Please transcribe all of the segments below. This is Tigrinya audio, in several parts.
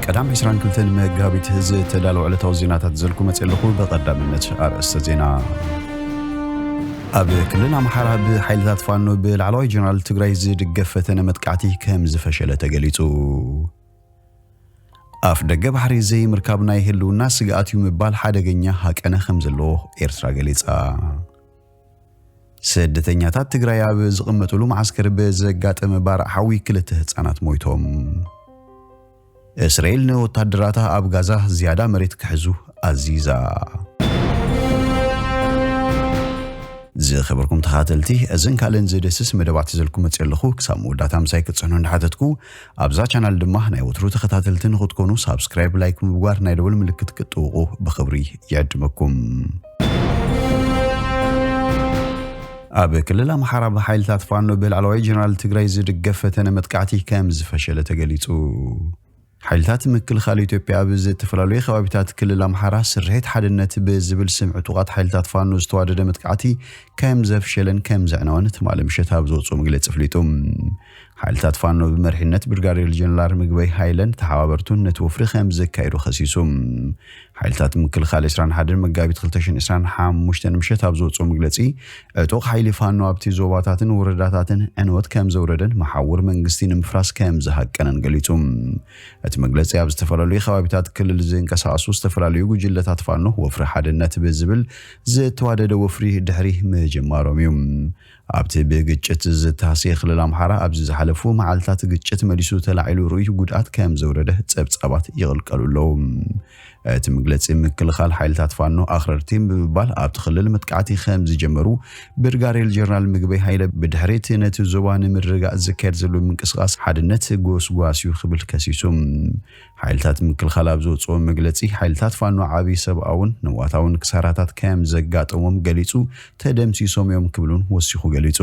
ቀዳም ዕስራን ክልተን መጋቢት ዝተዳለወ ዕለታዊ ዜናታት ዘልኩ መፅእ ኣለኹ። ብቐዳምነት ኣርእስተ ዜና። ኣብ ክልል ኣምሓራ ብሓይልታት ፋኖ ብላዕለዋይ ጀነራል ትግራይ ዝድገፍ ፈተነ መጥቃዕቲ ከም ዝፈሸለ ተገሊጹ። ኣፍ ደገ ባሕሪ ዘይምርካብ ናይ ህልውና ስግኣት እዩ ምባል ሓደገኛ ሃቀነ ከም ዘለዎ ኤርትራ ገሊጻ። ስደተኛታት ትግራይ ኣብ ዝቕመጥሉ መዓስከር ብዘጋጠመ ባርዕ ሓዊ ክልተ ህጻናት ሞይቶም። እስራኤል ንወታደራታ ኣብ ጋዛ ዝያዳ መሬት ክሕዙ ኣዚዛ። ዝኸበርኩም ተኻተልቲ፣ እዝን ካልእን ዝደስስ መደባት ዘልኩ መፅእ ኣለኹ። ክሳብ መወዳእታ ምሳይ ክትፅዕኑ እንዳሓተትኩ፣ ኣብዛ ቻናል ድማ ናይ ወትሩ ተኸታተልቲ ንክትኮኑ ሳብስክራይብ፣ ላይክ ምግባር ናይ ደወል ምልክት ክትጥውቁ ብኽብሪ ይዕድመኩም። ኣብ ክልል ኣምሓራ ብሓይልታት ፋኖ ብላዕለዋይ ጀነራል ትግራይ ዝድገፍ ፈተነ መጥቃዕቲ ከም ዝፈሸለ ተገሊጹ። ሓይልታት ምክልኻል ኢትዮጵያ ኣብ ዝተፈላለዩ ከባቢታት ክልል ኣምሓራ ስርሒት ሓድነት ብዝብል ስም ዕጡቓት ሓይልታት ፋኖ ዝተዋደደ መጥቃዕቲ ከም ዘፍሸለን ከም ዘዕነወን ትማሊ ምሸት ኣብ ዘውፅኦ መግለፂ ኣፍሊጡ። ሓይልታት ፋኖ ብመሪሕነት ብርጋዴር ጀነራል ምግበይ ሃይለን ተሓባበርቱን ነቲ ወፍሪ ከም ዘካየዱ ከሲሱ። ሓይልታት ምክልኻል ዕስራን ሓደን መጋቢት ክልተ ሽሕን ዕስራን ሓሙሽተን ምሸት ኣብ ዘውፅኦ መግለፂ፣ ዕጡቕ ሓይሊ ፋኖ ኣብቲ ዞባታትን ወረዳታትን ዕንወት ከም ዘውረደን መሓውር መንግስቲ ንምፍራስ ከም ዝሃቀነን ገሊጹ። እቲ መግለጺ ኣብ ዝተፈላለዩ ከባቢታት ክልል ዝንቀሳቐሱ ዝተፈላለዩ ጉጅለታት ፋኖ ወፍሪ ሓድነት ብዝብል ዝተዋደደ ወፍሪ ድሕሪ ምጅማሮም እዩ። ኣብቲ ብግጭት ዝተሃስየ ክልል ኣምሓራ ኣብዚ ዝሓለፉ መዓልታት ግጭት መሊሱ ተላዒሉ ርኡይ ጉድኣት ከም ዘውረደ ጸብጻባት ይቕልቀሉ ኣለዉ። እቲ መግለጺ ምክልኻል ሓይልታት ፋኖ ኣኽረርቲ ብምባል ኣብቲ ክልል መጥቃዕቲ ከም ዝጀመሩ ብርጋዴር ጀነራል ምግበይ ሃይለ ብድሕሪት ነቲ ዞባ ንምርግጋእ ዝካየድ ዘሎ ምንቅስቓስ ሓድነት ጎስጓስ እዩ ክብል ከሲሱ። ሓይልታት ምክልኻል ኣብ ዘውፅኦ መግለፂ ሓይልታት ፋኖ ዓብዪ ሰብኣውን ንዋታውን ክሳራታት ከም ዘጋጠሞም ገሊፁ፣ ተደምሲሶም እዮም ክብሉን ወሲኹ ገሊፁ።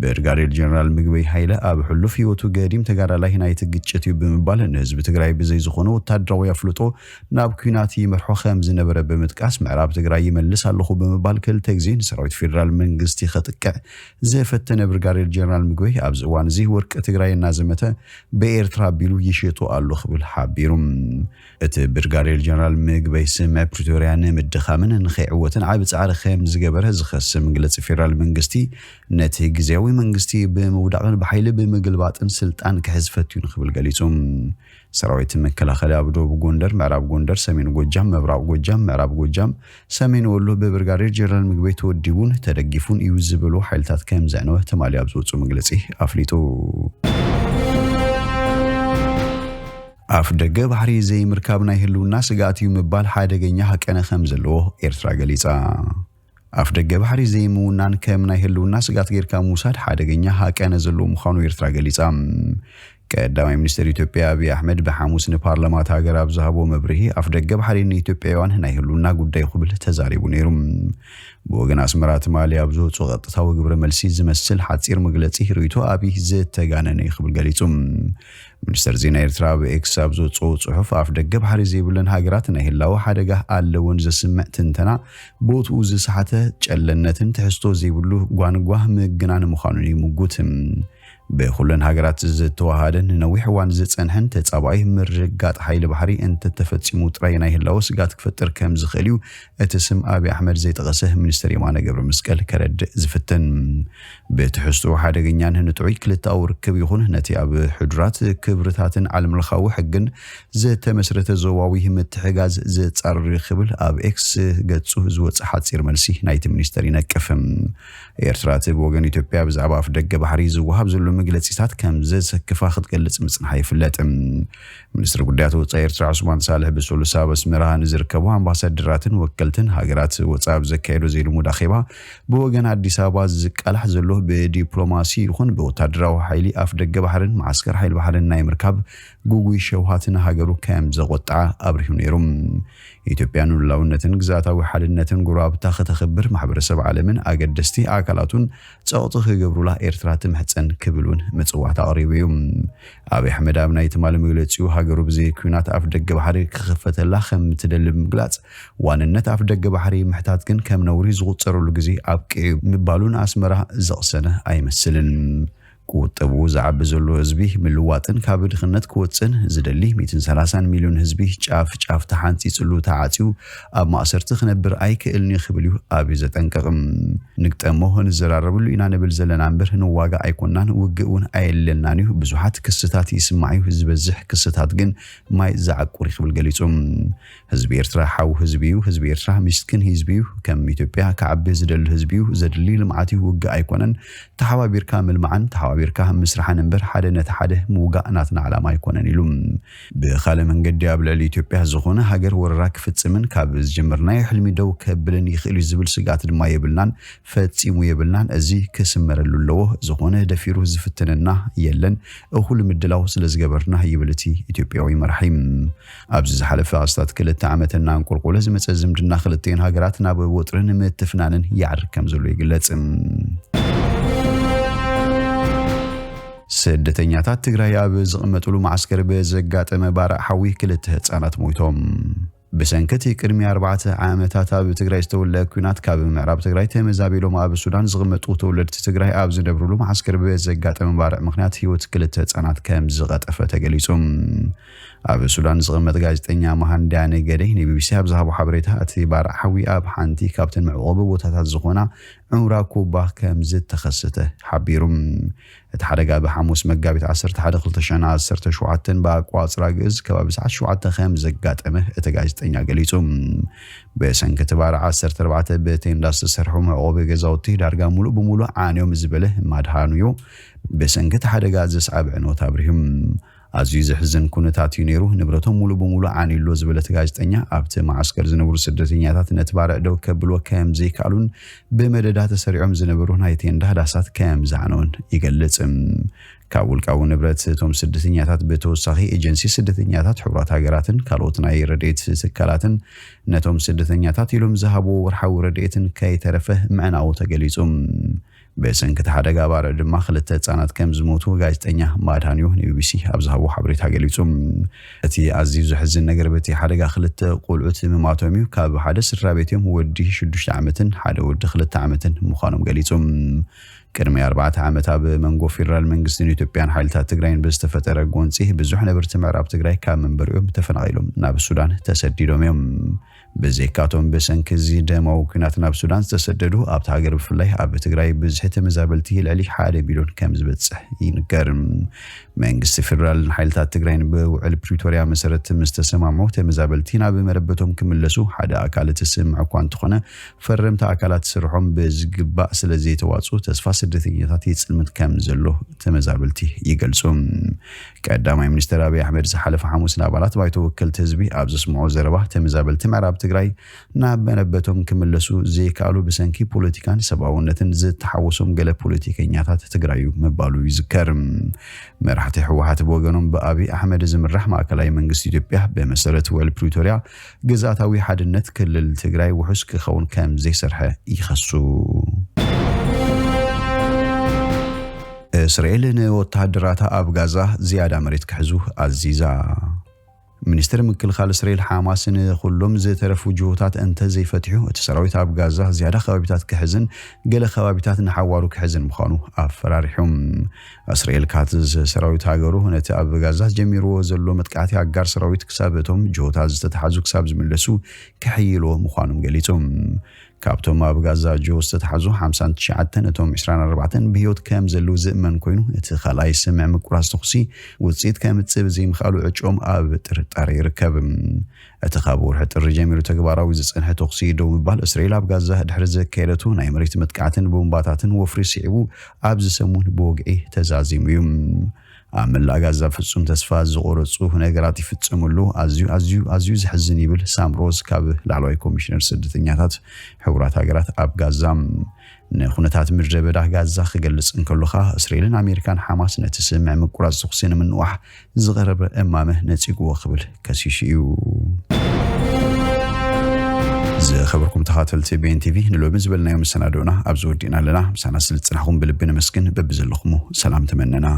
ብርጋዴር ጀነራል ምግበይ ሃይለ ኣብ ሕሉፍ ህይወቱ ገዲም ተጋዳላይ ናይቲ ግጭት እዩ ብምባል ንህዝቢ ትግራይ ብዘይ ዝኾነ ወታደራዊ ኣፍልጦ ናብ ኲናት ይመርሖ ከም ዝነበረ ብምጥቃስ ምዕራብ ትግራይ ይመልስ ኣለኹ ብምባል ክልተ ግዜ ንሰራዊት ፌዴራል መንግስቲ ከጥቅዕ ዝፈተነ ብርጋዴር ጀነራል ምግበይ ኣብዚ እዋን እዚ ወርቂ ትግራይ እናዘመተ ብኤርትራ ኣቢሉ ይሸጡ ኣሎ ክብል ሓቢሩ። እቲ ብርጋዴር ጀነራል ምግበይ ስምዕ ፕሪቶርያ ንምድኻምን ንኸይዕወትን ዓቢ ጻዕሪ ከም ዝገበረ ዝኸስ መግለጺ ፌዴራል መንግስቲ ነቲ ግዜያዊ መንግስቲ ብምውዳቕን ብሓይሊ ብምግልባጥን ስልጣን ክሕዝ ፈትዩ ንክብል ገሊጹ። ሰራዊት መከላኸሊ ኣብ ደቡብ ጎንደር፣ ምዕራብ ጎንደር፣ ሰሜን ጎጃም፣ ምብራቕ ጎጃም፣ ምዕራብ ጎጃም፣ ሰሜን ወሎ ብብርጋዴር ጀነራል ምግበይ ተወዲቡን ተደጊፉን እዩ ዝበሉ ሓይልታት ከም ዘዕነወ ትማሊ ኣብ ዝወፁ መግለፂ ኣፍሊጡ። ኣፍ ደገ ባሕሪ ዘይምርካብ ናይ ህልውና ስግኣት እዩ ምባል ሓደገኛ ሃቀነ ከም ዘለዎ ኤርትራ ገሊጻ። ኣፍ ደገ ባሕሪ ዘይምውናን ከም ናይ ህልውና ስግኣት ጌርካ ምውሳድ ሓደገኛ ሃቀነ ዘለዎ ምዃኑ ኤርትራ ገሊጻ። ቀዳማይ ሚኒስትር ኢትዮጵያ ኣብይ ኣሕመድ ብሓሙስ ንፓርላማ እታ ሃገር ኣብ ዝሃቦ መብርሂ ኣፍ ደገ ባሕሪ ንኢትዮጵያውያን ናይ ህልውና ጉዳይ ክብል ተዛሪቡ ነይሩ። ብወገን ኣስመራ ትማሊ ኣብ ዝወፅኦ ቀጥታዊ ግብረ መልሲ ዝመስል ሓፂር መግለፂ ርእይቶ ኣብይ ዝተጋነነ እዩ ክብል ገሊጹ። ሚኒስተር ዜና ኤርትራ ኣብ ኤክስ ኣብ ዘውፅኦ ጽሑፍ ኣፍ ደገ ባሕሪ ዘይብለን ሃገራት ናይ ህላወ ሓደጋ ኣለወን ዘስምዕ ትንተና ቦትኡ ዝሰሓተ ጨለነትን ትሕዝቶ ዘይብሉ ጓንጓ ምግናን ምዃኑን ይምጉት። ብኹለን ሃገራት ዝተዋሃደን ንነዊሕ እዋን ዝጸንሐን ተጻባኢ ምርግጋጥ ሓይሊ ባሕሪ እንተተፈጺሙ ጥራይ ናይ ህላወ ስጋት ክፈጥር ከም ዝኽእል እዩ እቲ ስም ኣብይ ኣሕመድ ዘይጠቐሰ ሚኒስተር የማነ ገብረ መስቀል ከረድእ ዝፍትን። ብትሕዝቶ ሓደገኛን ንጥዑይ ክልተኣዊ ርክብ ይኹን ነቲ ኣብ ሕዱራት ክብርታትን ዓለምለኻዊ ሕግን ዝተመስረተ ዞባዊ ምትሕጋዝ ዘጻርር ክብል ኣብ ኤክስ ገጹ ዝወጸ ሓጺር መልሲ ናይቲ ሚኒስተር ይነቅፍ። ኤርትራ እቲ ብወገን ኢትዮጵያ ብዛዕባ ኣፍ ደገ ባሕሪ ዝወሃብ ዘሎ መግለጺታት ከም ዘሰክፋ ክትገልጽ ምጽንሓ ይፍለጥ። ሚኒስትሪ ጉዳያት ወጻኢ ኤርትራ ዑስማን ሳልሕ ብሰሉስ ኣብ ኣስመራ ንዝርከቡ ኣምባሳደራትን ወከልትን ሃገራት ወጻኢ ኣብ ዘካየዶ ዘይልሙድ ኣኼባ ብወገን ኣዲስ ኣበባ ዝቃላሕ ዘሎ ብዲፕሎማሲ ይኹን ብወታደራዊ ሓይሊ ኣፍ ደገ ባሕርን መዓስከር ሓይሊ ባሕርን ናይ ምርካብ ጉጉይ ሸውሃት ንሃገሩ ከም ዘቖጥዓ ኣብሪሁ ነይሩ። ኢትዮጵያ ንሉዓላውነትን ግዝኣታዊ ሓድነትን ጎረባብታ ከተኽብር ማሕበረሰብ ዓለምን ኣገደስቲ ኣካላቱን ጸቕጢ ክገብሩላ ኤርትራ ትምሕጸን ክብል እውን ምጽዋት ኣቕሪቡ እዩ። ኣብይ ኣሕመድ ኣብ ናይ ትማሊ መግለጺኡ ሃገሩ ብዘይ ኲናት ኣፍ ደገ ባሕሪ ክኽፈተላ ከም እትደሊ ብምግላጽ ዋንነት ኣፍ ደገ ባሕሪ ምሕታት ግን ከም ነውሪ ዝቑጸረሉ ግዜ ኣብቂዑ ምባሉ ንኣስመራ ዘቕሰነ ኣይመስልን። ቁጠብኡ ዝዓቢ ዘሎ ህዝቢ ምልዋጥን ካብ ድኽነት ክወፅእን ዝደሊ ሚእትን ሰላሳን ሚልዮን ህዝቢ ጫፍ ጫፍ ተሓንፂፅሉ ተዓፅዩ ኣብ ማእሰርቲ ክነብር ኣይክእልን እዩ ክብል እዩ ኣብዩ ዘጠንቀቕም። ንግጠሞ ንዘራረብሉ ኢና ንብል ዘለና እምበር ንዋጋ ኣይኮናን፣ ውግእ እውን ኣየለናን እዩ። ብዙሓት ክስታት ይስማዕ እዩ፣ ዝበዝሕ ክስታት ግን ማይ ዝዓቁር እዩ ክብል ገሊፁ። ህዝቢ ኤርትራ ሓው ህዝቢ እዩ። ህዝቢ ኤርትራ ምስኪን ህዝቢ እዩ። ከም ኢትዮጵያ ክዓቢ ዝደሊ ህዝቢ እዩ። ዘድሊ ልምዓት እዩ፣ ውግእ ኣይኮነን። ተሓባቢርካ ምልማዕን ተሓባቢርካ ምስራሕን እምበር ሓደ ነቲ ሓደ ምውጋእ ናትና ዓላማ ኣይኮነን ኢሉ። ብኻልእ መንገዲ ኣብ ልዕሊ ኢትዮጵያ ዝኾነ ሃገር ወረራ ክፍጽምን ካብ ዝጀመርናዮ ሕልሚ ደው ከብልን ይኽእል እዩ ዝብል ስግኣት ድማ የብልናን፣ ፈጺሙ የብልናን። እዚ ክስመረሉ ኣለዎ። ዝኾነ ደፊሩ ዝፍትነና የለን። እኹል ምድላው ስለ ዝገበርና ይብል እቲ ኢትዮጵያዊ መራሒ። ኣብዚ ዝሓለፈ ኣስታት ክልተ ዓመት እናንቆልቆለ ዝመጸ ዝምድና ክልቲኤን ሃገራት ናብ ወጥርን ምትፍናንን ይዓርግ ከም ዘሎ ይግለጽ። ስደተኛታት ትግራይ ኣብ ዝቕመጥሉ መዓስከር ብዘጋጠመ ባርዕ ሓዊ ክልተ ህጻናት ሞይቶም። ብሰንኪ እቲ ቅድሚ ኣርባዕተ ዓመታት ኣብ ትግራይ ዝተወለዐ ኲናት ካብ ምዕራብ ትግራይ ተመዛቢሎም ኣብ ሱዳን ዝቕመጡ ተወለድቲ ትግራይ ኣብ ዝነብሩሉ መዓስከር ብዘጋጠመ ባርዕ ምኽንያት ህይወት ክልተ ህጻናት ከም ዝቐጠፈ ተገሊጹ። ኣብ ሱዳን ዝቕመጥ ጋዜጠኛ መሃንድያ ነገደይ ንቢቢሲ ኣብ ዝሃቦ ሓበሬታ፣ እቲ ባርዕ ሓዊ ኣብ ሓንቲ ካብተን መዕቆቢ ቦታታት ዝኾና ዑምራ ኩባ ከም ዝተኸሰተ ሓቢሩ። እቲ ሓደጋ ብሓሙስ መጋቢት ዓሰርተ ሓደ ክልተ ሽሕን ዓሰርተ ሸውዓተን ብኣቋጽራ ግእዝ ከባቢ ሰዓት ሸውዓተ ከም ዘጋጠመ እቲ ጋዜጠኛ ገሊጹ። ብሰንኪ እቲ ባርዕ ዓሰርተ ኣርባዕተ ብቴንዳ ዝተሰርሑ መዕቆቢ ገዛውቲ ዳርጋ ሙሉእ ብሙሉእ ዓንዮም ዝበለ ማድሃኑዮ ብሰንኪ እቲ ሓደጋ ዘስዓበ ዕንወት ኣብሪሁ። ኣዝዩ ዘሕዝን ኩነታት እዩ ነይሩ። ንብረቶም ሙሉእ ብሙሉእ ዓንዩ ኣሎ ዝበለ እቲ ጋዜጠኛ፣ ኣብቲ መዓስከር ዝነብሩ ስደተኛታት ነቲ ባርዕ ደው ከብልዎ ከም ዘይከኣሉን ብመደዳ ተሰሪዖም ዝነበሩ ናይ ቴንዳ ዳሳት ከም ዝዓነውን ይገልጽ። ካብ ውልቃዊ ንብረት እቶም ስደተኛታት ብተወሳኺ ኤጀንሲ ስደተኛታት ሕቡራት ሃገራትን ካልኦት ናይ ረድኤት ትካላትን ነቶም ስደተኛታት ኢሎም ዝሃብዎ ወርሓዊ ረድኤትን ከይተረፈ ምዕናዉ ተገሊጹ። ብሰንኪ እቲ ሓደጋ ባርዕ ድማ ክልተ ህጻናት ከም ዝሞቱ ጋዜጠኛ ማድሃንዮ ንቢቢሲ ኣብ ዝሃቦ ሓበሬታ ገሊጹ። እቲ ኣዝዩ ዘሕዝን ነገር በቲ ሓደጋ ክልተ ቆልዑት ምማቶም እዩ። ካብ ሓደ ስድራ ቤት እዮም። ወዲ ሽዱሽተ ዓመትን ሓደ ወዲ ክልተ ዓመትን ምዃኖም ገሊጹ። ቅድሚ ኣርባዕተ ዓመት ኣብ መንጎ ፌደራል መንግስትን ኢትዮጵያን ሓይልታት ትግራይን ብዝተፈጠረ ጎንጺ ብዙሕ ነበርቲ ምዕራብ ትግራይ ካብ መንበሪኦም ተፈናቒሎም ናብ ሱዳን ተሰዲዶም እዮም። ብዘይካቶም ብሰንኪ እዚ ደማዊ ኲናት ናብ ሱዳን ዝተሰደዱ ኣብቲ ሃገር ብፍላይ ኣብ ትግራይ ብዝሒ ተመዛበልቲ ልዕሊ ሓደ ሚልዮን ከም ዝበጽሕ ይንገር። መንግስቲ ፌደራልን ሓይልታት ትግራይን ብውዕል ፕሪቶርያ መሰረት ምስ ተሰማምዑ ተመዛበልቲ ናብ መረበቶም ክምለሱ ሓደ ኣካል እቲ ስምምዕ እኳ እንተኾነ ፈረምቲ ኣካላት ስርሖም ብዝግባእ ስለ ዘይተዋጽኡ ተስፋ ስደተኛታት ይጽልምት ከም ዘሎ ተመዛበልቲ ይገልጹ። ቀዳማይ ሚኒስትር ኣብይ ኣሕመድ ዝሓለፈ ሓሙስ ንኣባላት ባይቶ ወከልቲ ህዝቢ ኣብ ዘስምዖ ዘረባ ተመዛበልቲ ምዕራብ ትግራይ ናብ መረበቶም ክምለሱ ዘይከኣሉ ብሰንኪ ፖለቲካን ሰብኣውነትን ዝተሓወሶም ገለ ፖለቲከኛታት ትግራይ እዩ ምባሉ ይዝከር። መራሕቲ ህወሓት ብወገኖም ብኣብይ ኣሕመድ ዝምራሕ ማእከላይ መንግስቲ ኢትዮጵያ ብመሰረት ውዕል ፕሪቶርያ ግዝኣታዊ ሓድነት ክልል ትግራይ ውሑስ ክኸውን ከም ዘይሰርሐ ይኸሱ። እስራኤል ንወተሃደራታ ኣብ ጋዛ ዝያዳ መሬት ክሕዙ ኣዚዛ። ሚኒስትር ምክልኻል እስራኤል ሓማስ ንኹሎም ዝተረፉ ጅሆታት እንተ ዘይፈትሑ እቲ ሰራዊት ኣብ ጋዛ ዝያዳ ከባቢታት ክሕዝን ገለ ከባቢታት ንሓዋሩ ክሕዝን ምዃኑ ኣፈራሪሑ። እስራኤል ካትዝ ሰራዊት ሃገሩ ነቲ ኣብ ጋዛ ጀሚርዎ ዘሎ መጥቃዕቲ ኣጋር ሰራዊት ክሳብ እቶም ጅሆታት ዝተተሓዙ ክሳብ ዝምለሱ ክሕይልዎ ምዃኖም ገሊጹ። ካብቶም ኣብ ጋዛ ጅሆ ዝተተሓዙ ሓምሳን ትሽዓተን እቶም ዕስራን ኣርባዕተን ብህይወት ከም ዘለዉ ዝእመን ኮይኑ እቲ ካልኣይ ስምዕ ምቁራጽ ተኹሲ ውጽኢት ከምጽእ ብዘይምኽኣሉ ዕጭኦም ኣብ ጥርጣረ ይርከብ። እቲ ካብ ወርሒ ጥሪ ጀሚሩ ተግባራዊ ዝጸንሐ ተኹሲ ደው ምባል እስራኤል ኣብ ጋዛ ድሕሪ ዘካየደቱ ናይ መሬት መጥቃዕትን ቦምባታትን ወፍሪ ስዒቡ ኣብዚ ሰሙን ብወግዒ ተዛዚሙ እዩ። ኣብ መላእ ጋዛ ፍጹም ተስፋ ዝቖረጹ ነገራት ይፍጸሙ ኣለዉ። ኣዝዩ ኣዝዩ ኣዝዩ ዘሕዝን ይብል ሳም ሮዝ ካብ ላዕለዋይ ኮሚሽነር ስደተኛታት ሕቡራት ሃገራት ኣብ ጋዛ። ንኩነታት ምድረ በዳ ጋዛ ክገልጽ እንከሎ ኸኣ እስራኤልን ኣሜሪካን ሓማስ ነቲ ስምዕ ምቁራጽ ተኹሲ ንምንዋሕ ዝቐረበ እማመ ነጺግዎ ክብል ከሲሱ እዩ። ዝኸበርኩም ተኻተልቲ ቤን ቲቪ ንሎሚ ዝበልናዮ መሰናዶና ኣብዚ ወዲእና ኣለና። ምሳና ስለ ዝጽናሕኩም ብልቢ ነመስግን። በብዘለኹሞ ሰላም ተመነና።